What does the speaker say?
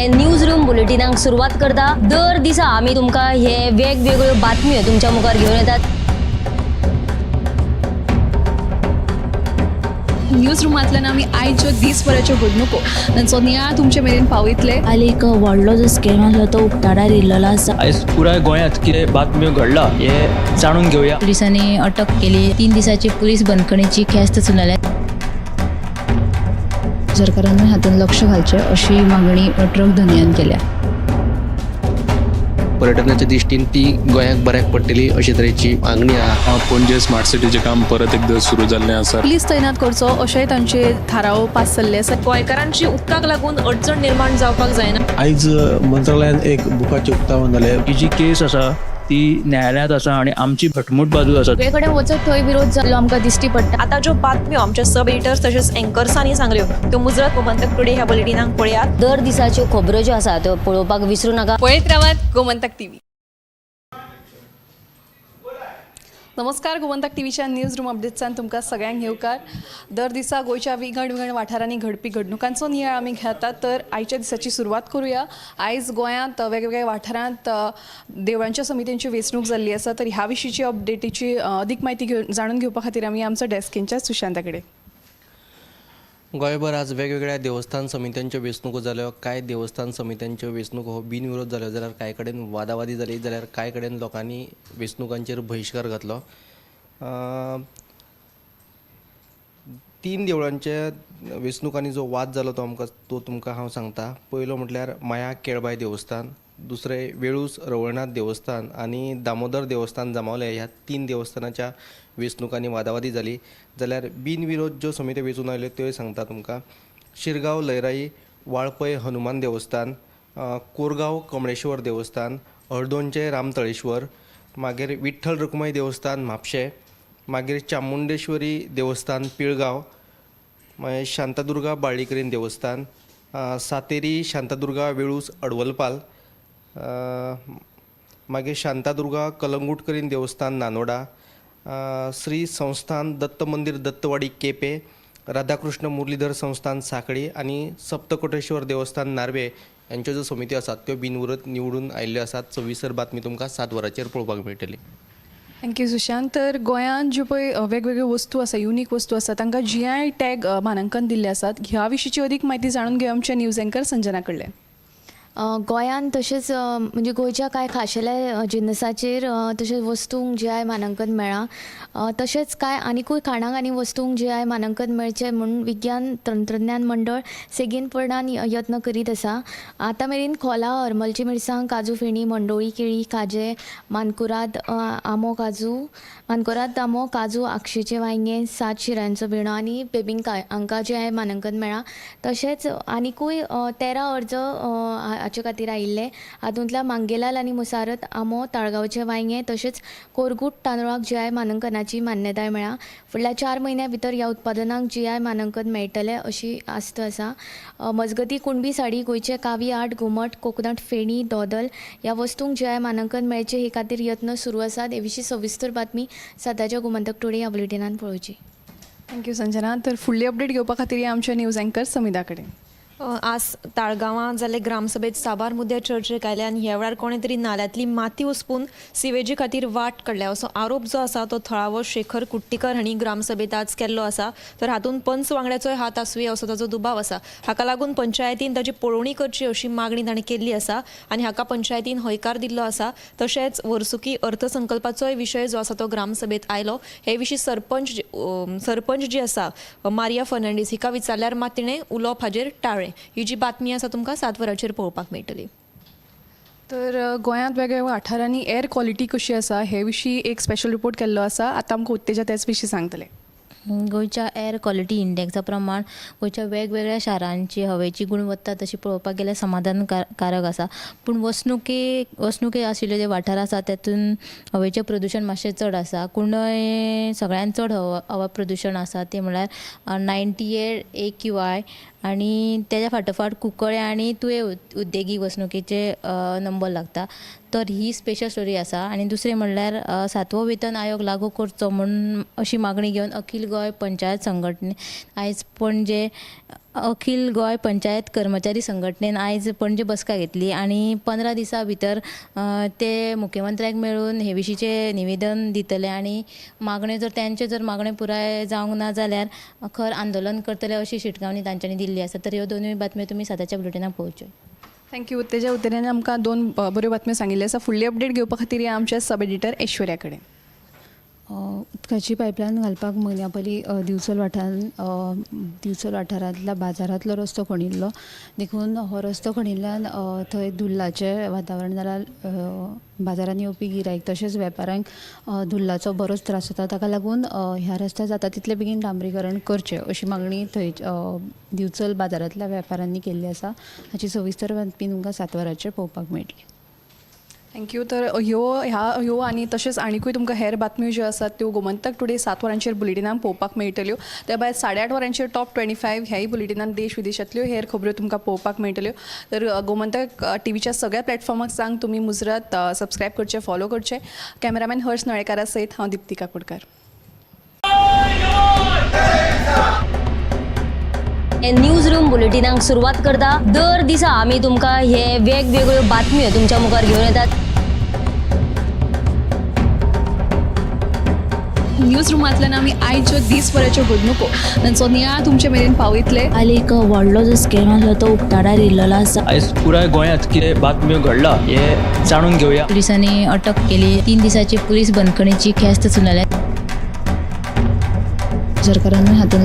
News room बुलेटिनाक सुरवात करता. दर दिसा आमी तुमकां हे वेगवेगळ्यो बातम्यो तुमच्या मुखार घेवन येतात. न्यूज रुमांतल्यान आमी आयच्यो दीसभराच्यो घडणुको तांचो नियाळ तुमचे मेरेन पावयतले. काल एक व्हडलो जो स्कॅम आसलो तो उक्ताडार येयल्लो आसा. आयज पुराय गोंयांत कितें बातम्यो घडला हें जाणून घेवया. पोलिसांनी अटक केली. 3 दिसाची पोलीस बंदखणीची ख्यास्त सुनायल्या. सरकारान हातूंत लक्ष घालचें अशी मागणी ट्रक धनयान केल्या. पर्यटनाच्या दृश्टीन ती गोंयाक बऱ्याक पडटली अशे तरेची मागणी आहा. पणजे स्मार्ट सिटीचें काम परत एकदां सुरू जाल्लें आसा. पुलीस तैनात करचो अशेंय तांचे थाराव पास जाल्ले आसा. गोंयकारांची उदकाक लागून अडचण निर्माण जावपाक जायना. आयज मंत्रालयान एक बुकाचें उक्तावण जालें. ही जी केस आसा ती न्यायालयांत आसा आनी आमची घटमूट बाजू आसा. सगळे कडेन वचत थंय विरोध जाल्लो आमकां दिश्टी पडटा. आतां ज्यो बातम्यो आमच्या सब एडिटर्स तशेंच एंकर्सांनी सांगल्यो त्यो मुजरत गोमंतक टुडे ह्या बुलेटिनाक पळयात. दर दिसाच्यो खबरो ज्यो आसा त्यो पळोवपाक विसरूं नाका. पळयत रावात गोमंतक टीव्ही. नमस्कार, गोमंतक टीव्हीच्या न्यूज रूम अपडेट्सान तुमकां सगळ्यांक येवकार. दर दिसा गोंयच्या विंगड विंगड वाठारांनी घडपी घडणुकांचो नियाळ आमी घेतात. तर आयच्या दिसाची सुरवात करुया. आयज गोंयांत वेगवेगळ्या वाठारांत देवळांच्या समित्यांची वेंचणूक जाल्ली आसा. तर ह्या विशींची अपडेटीची अदीक म्हायती घेवन जाणून घेवपा खातीर आमी आमचो डेस्क इन्चार्ज सुशांता कडेन. गोंयभर आज वेगवेगळ्या देवस्थान समित्यांच्यो वेंचणुको जाल्यो. कांय देवस्थान समित्यांच्यो वेंचणुको हो बिनविरोध जाल्यो जाल्यार कांय कडेन वादावादी जाली, जाल्यार कांय कडेन लोकांनी वेंचणुकांचेर बहिश्कार घातलो. 3 देवळांच्या वेंचणुकांनी जो वाद जालो तो आमकां तो तुमकां हांव सांगता. पयलो म्हटल्यार माया केळबाय देवस्थान, दुसरें वेळूस रवळनाथ देवस्थान आनी दामोदर देवस्थान जामावले. ह्या 3 देवस्थानाच्या वेंचणुकांनी वादावादी जाली. जाल्यार बिनविरोध ज्यो समित्यो वेंचून आयल्यो त्योय सांगता तुमकां. शिरगांव लयराई वाळपय हनुमान देवस्थान, कोरगांव कमळेश्वर देवस्थान, हळदोणचें रामतळेश्वर, मागीर विठ्ठल रुक्मय देवस्थान म्हापशें, मागीर चामुंडेश्वरी देवस्थान पिळगांव, मागीर शांतादुर्गा बाळ्ळीकरीन देवस्थान, सातेरी शांतादुर्गा वेळूस अडवलपाल, मागीर शांतादुर्गा कलंगूटकरीन देवस्थान नानोडा, श्री संस्थान दत्त मंदिर दत्तवाडी केपे, राधाकृष्ण मुरलीधर संस्थान सांखळी आनी सप्तकोटेश्वर देवस्थान नार्वे यांच्यो ज्यो समित्यो आसात त्यो बिनविरोध निवडून आयिल्ल्यो आसात. सविस्तर बातमी तुमकां 7 वरांचेर पळोवपाक मेळटली. Thank you Sushant. तर गोंयांत ज्यो पळय वेगवेगळ्यो वस्तू आसा, युनीक वस्तू आसा, तांकां जीआय टॅग मानांकन दिल्ले आसात. ह्या विशींची अदीक म्हायती जाणून घेवया आमच्या न्यूज अँकर संजना कडल्यान. गोंयांत तशेंच म्हणजे गोंयच्या कांय खाशेल्या जिनसाचेर तशेंच वस्तूंक जीआय मानांकन मेळ्ळां. तशेंच कांय आनिकूय खाणांक आनी वस्तूंक जीआय मानांकन मेळचें म्हूण विज्ञान तंत्रज्ञान मंडळ सेगीनपणान यत्न करीत आसा. आतां मेरेन खोला, हरमलची मिरसांग, काजू फेणी, मंडोळी केळी, खाजें, मानकुराद आंबो, काजू, मानकुराद आंबो, काजू, आक्षेचें वांयगें, 7 शिरांचो बिणो आनी बेबिंका हांकां जीआय मानांकन मेळ्ळां. तशेंच आनिकूय 13 अर्ज हाचे खातीर आयिल्ले. हातूंतल्या मांगेलाल आनी मुसारत आंबो, ताळगांवचें वांयगें तशेंच कोरगूट तांदळाक जीआय मानांकनाची मान्यताय मेळ्ळा. फुडल्या 4 म्हयन्या भितर ह्या उत्पादनाक जीआय मानांकन मेळटलें अशी आस्त आसा. मजगती कुणबी साडी, गोंयचे कावी आर्ट, घुमट, कोकोनट फेणी, दोदल ह्या वस्तूंक जीआय मानांकन मेळचें हे खातीर यत्न सुरू आसात. हे विशीं सविस्तर बातमी सदांच्या गोमंतक टुडे ह्या बुलेटिनान पळोवची. Thank you Sanjana. तर फुडली अपडेट घेवपा खातीर आमच्या न्यूज अँकर समिधा कडेन. आज ताळगांवां जाल्ले ग्रामसभेत साबार मुद्दे चर्चेक आयले आनी ह्या वेळार कोणें तरी नाल्यांतली माती उसपून सिवेजी खातीर वाट काडल्या असो आरोप जो आसा तो थळावो शेखर कुट्टीकर हांणी ग्रामसभेत आज केल्लो आसा. तर हातूंत पंच वांगड्याचोय हात आसुया असो ताचो दुबाव आसा. हाका लागून पंचायतीन ताची पळोवणी करची अशी मागणी ताणें केल्ली आसा आनी हाका पंचायतीन हयकार दिल्लो आसा. तशेंच वर्सुकी अर्थसंकल्पाचोय विशय जो आसा तो ग्रामसभेत आयलो. हे विशीं सरपंच जी आसा मारिया फर्नांडीस हिका विचारल्यार मात तिणें उलोवप हाजेर टाळ्ळें. ही जी बातमी आसा तुमकां 7 वरांचेर पळोवपाक मेळटली. तर गोंयांत वेगवेगळ्या वाठारांनी एअर क्वॉलिटी कशी आसा हे विशीं एक स्पेशल रिपोर्ट केल्लो आसा. आतां आमकां उत्तेजा तेच विशीं सांगतले. गोंयच्या एअर क्वॉलिटी इंडेक्सा प्रमाण गोंयच्या वेगवेगळ्या शारांची हवेची गुणवत्ता तशी पळोवपाक गेल्यार समाधानकारक आसा. पूण वसणुके आशिल्ले जे वाठार आसा तातूंत हवेचें प्रदुशण मातशें चड आसा. कुंडय सगळ्यांत चड हवा प्रदुशण आसा तें म्हळ्यार 98 AQI आनी तेज्या फाटोफाट कुंकळे आनी तुये उद्देगीक वसणुकेचे नंबर लागता. तर ही स्पेशल स्टोरी आसा. आनी दुसरें म्हणल्यार 7वो वेतन आयोग लागू करचो म्हूण अशी मागणी घेवन अखील गोंय पंचायत संघटने आयज पणजे अखील गोंय पंचायत कर्मचारी संघटनेन आयज पणजे बसका घेतली आनी 15 दिसां भितर ते मुख्यमंत्र्याक मेळून हे विशींचें निवेदन दितले आनी मागण्यो जर तेंच्यो जर मागण्यो पुराय जावंक ना जाल्यार खर आंदोलन करतले अशी शिटकावणी तांच्यांनी दिल्ली आसा. तर ह्यो दोनूय बातम्यो तुमी 7च्या बुलेटिनाक पळोवच्यो. Thank you उत्तेजा. उत्तेजान आमकां दोन बऱ्यो बातम्यो सांगिल्ल्यो आसा. फुडली अपडेट घेवपा खातीर या आमच्या सब एडिटर ऐश्वर्या कडेन. उदकाची पायपलायन घालपाक म्हयन्या पयलीं दिवचल वाठारांत दिवचल वाठारांतल्या बाजारांतलो रस्तो खणिल्लो, देखून हो रस्तो खणिल्ल्यान थंय धुल्लाचें वातावरण जाल्यार बाजारांत येवपी गिरायक तशेंच वेपाऱ्यांक धुल्लाचो बरोच त्रास जाता. ताका लागून ह्या रस्त्यार जाता तितले बेगीन डांबरीकरण करचें अशी मागणी थंय दिवचल बाजारांतल्या वेपाऱ्यांनी केल्ली आसा. हाची सविस्तर बातमी तुमकां 7 वरांचेर पळोवपाक मेळटली. Thank you. तर ह्यो ह्या ह्यो आनी तशेंच आनिकूय तुमकां हेर बातम्यो ज्यो आसात त्यो गोमंतक टुडे 7 वरांचेर बुलेटिनान पळोवपाक मेळटल्यो. त्या भायर 8:30 वरांचेर टॉप 25 ह्याय बुलेटिनान देश विदेशांतल्यो हेर खबऱ्यो तुमकां पळोवपाक मेळटल्यो. तर गोमंतक टीव्हीच्या सगळ्या प्लॅटफॉर्माक सांग तुमी मुजरत सबस्क्रायब करचें, फॉलो करचें. कॅमेरामॅन हर्ष नळेकारा सयत हांव दिप्ती काकोडकार. न्यूज रूम बुलेटिनाक सुरवात करता. दर दिसा आमी तुमकां हे वेगवेगळ्यो बातम्यो तुमच्या मुखार घेवन येतात. न्यूज रुमांतल्यान आमी आयच्यो दीसभराच्यो घडणुको तांचो नियाळ तुमचे मेरेन पावयतले. काल एक व्हडलो जो स्कॅम आसलो तो उक्ताडार येयल्लो आसा. आयज पुराय गोंयांत कितें बातम्यो घडला हें जाणून घेवया. पुलिसांनी अटक केली. 3 दिसाची पुलीस बंदखणीची ख्यास्त सुनायल्या. सरकारानूय हातूंत